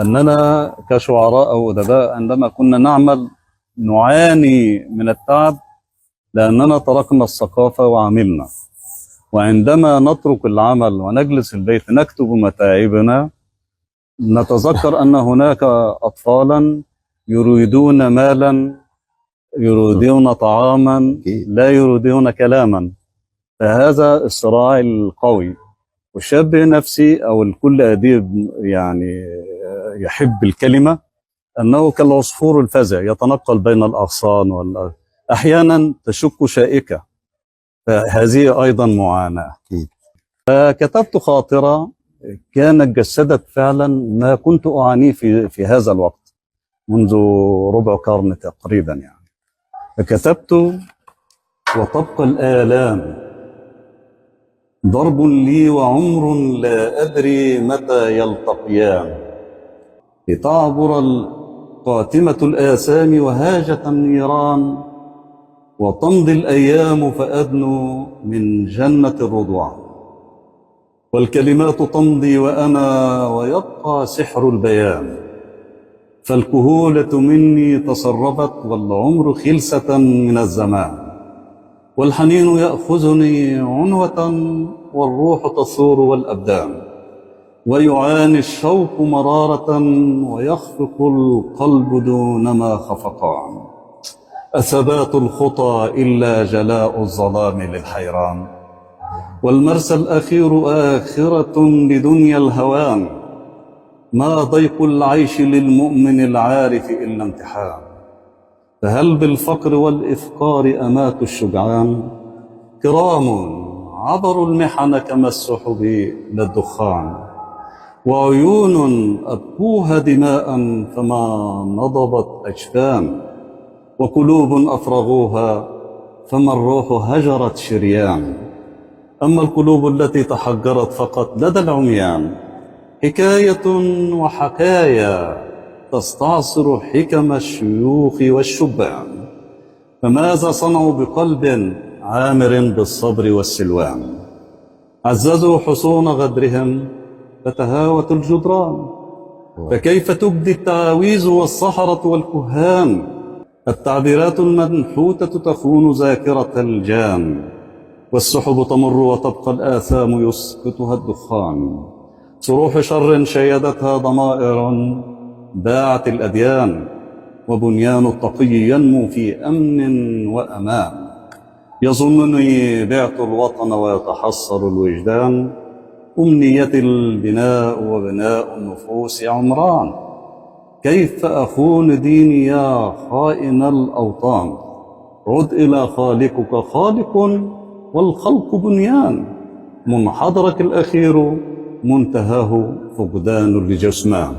أننا كشعراء أو أدباء عندما كنا نعمل نعاني من التعب لأننا تركنا الثقافة وعملنا، وعندما نترك العمل ونجلس البيت نكتب متاعبنا نتذكر أن هناك أطفالا يريدون مالا، يريدون طعاما، لا يريدون كلاما. فهذا الصراع القوي، والشاب نفسي أو الكل أديب يعني يحب الكلمة، أنه كالعصفور الفزع يتنقل بين الأغصان أحيانا تشك شائكة، فهذه أيضا معاناة. فكتبت خاطرة كانت جسدت فعلا ما كنت أعانيه في هذا الوقت منذ ربع قرن تقريبا يعني. فكتبت: وتبقى الآلام ضرب لي وعمر لا أدري متى يلتقيان، لتعبر القاتمة الآثام وهاجة النيران، وتمضي الأيام فأدنو من جنة الرضوان، والكلمات تمضي وأنا ويبقى سحر البيان، فالكهولة مني تسربت والعمر خلسة من الزمان، والحنين يأخذني عنوة والروح تثور والأبدان، ويعاني الشوق مرارة ويخفق القلب دون ما خفقان، أثبات الخطى إلا جلاء الظلام للحيران، والمرسى الأخير آخرة لدنيا الهوان، ما ضيق العيش للمؤمن العارف إلا امتحان، فهل بالفقر والإفقار أمات الشجعان، كرام عبروا المحن كما السحب للدخان، وعيون أبكوها دماء فما نضبت أجفان، وقلوب أفرغوها فما الروح هجرت شريان، أما القلوب التي تحجرت فقط لدى العميان، حكاية وحكايا تستعصر حكم الشيوخ والشبان، فماذا صنعوا بقلب عامر بالصبر والسلوان، عززوا حصون غدرهم فتهاوت الجدران، فكيف تبدي التعاويذ والسحرة والكهان، التعبيرات المنحوتة تخون ذاكرة الجان، والسحب تمر وتبقى الآثام يسكتها الدخان، صروح شر شيدتها ضمائر باعت الأديان، وبنيان التقي ينمو في أمن وأمان، يظنني بعت الوطن ويتحسر الوجدان، أمنيتي البناء وبناء النفوس عمران، كيف أخون ديني يا خائن الأوطان، عد إلى خالقك خالق والخلق بنيان، منحدرك الأخير منتهاه فقدان الجسمان.